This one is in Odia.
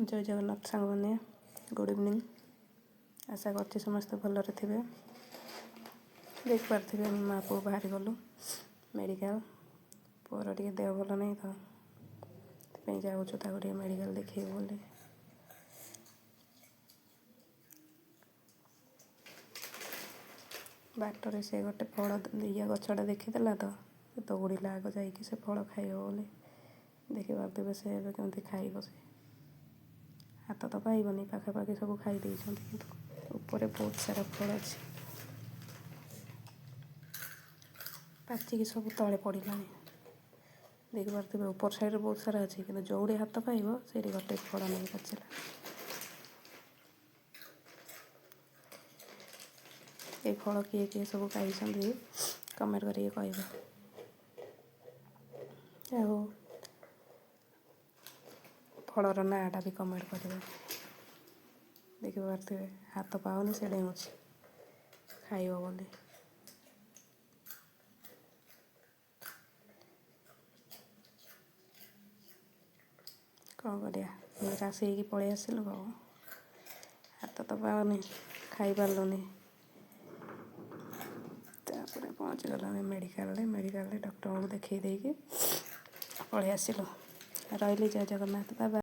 ଜୟ ଜଗନ୍ନାଥ ସାଙ୍ଗମାନେ, ଗୁଡ଼୍ ଇଭିନିଂ। ଆଶା କରୁଛି ସମସ୍ତେ ଭଲରେ ଥିବେ। ଦେଖିପାରୁଥିବେ, ଆମେ ମା ପୁଅ ବାହାରି ଗଲୁ ମେଡ଼ିକାଲ। ପୁଅର ଟିକେ ଦେହ ଭଲ ନାହିଁ ତ, ସେଥିପାଇଁ ଯାଉଛୁ ତାକୁ ଟିକେ ମେଡ଼ିକାଲ ଦେଖେଇବୁ ବୋଲି। ବାଟରେ ସେ ଗୋଟେ ଫଳ ଇଏ ଗଛଟା ଦେଖିଦେଲା ତ ସେ ଦୌଡ଼ିଲା ଆଗ ଯାଇକି ସେ ଫଳ ଖାଇବ ବୋଲି। ଦେଖିପାରୁଥିବେ, ସେ ଏବେ କେମିତି ଖାଇବ। ସେ ହାତ ତ ପାଇବନି, ପାଖାପାଖି ସବୁ ଖାଇ ଦେଇଛନ୍ତି, କିନ୍ତୁ ଉପରେ ବହୁତ ସାରା ଫଳ ଅଛି, ପାଚିକି ସବୁ ତଳେ ପଡ଼ିଲାଣି। ଦେଖିପାରୁଥିବେ, ଉପର ସାଇଡ଼ରେ ବହୁତ ସାରା ଅଛି, କିନ୍ତୁ ଯୋଉଠି ହାତ ପାଇବ ସେଇଠି ଗୋଟେ ଫଳ ନେଇ ପାଚିଲା। ଏ ଫଳ କିଏ କିଏ ସବୁ ଖାଇଛନ୍ତି, କମେଣ୍ଟ କରିକି କହିବେ ଆଉ ଫଳର ନାଁଟା ବି କମେଣ୍ଟ କରିବେ। ଦେଖିପାରୁଥିବେ, ହାତ ପାଉନି, ସେ ଡେଉଁଛି ଖାଇବ ବୋଲି। କ'ଣ କରିବା, ନିରାଶ ହେଇକି ପଳେଇ ଆସିଲୁ। ଆଉ ହାତ ତ ପାଉନି, ଖାଇପାରିଲୁନି। ତାପରେ ପହଞ୍ଚିଗଲୁ ଆମେ ମେଡ଼ିକାଲରେ। ମେଡ଼ିକାଲରେ ଡକ୍ଟରଙ୍କୁ ଦେଖେଇ ଦେଇକି ପଳେଇ ଆସିଲୁ। ରହିଲି, ଜୟ ଜଗନ୍ନାଥ, ବାବା।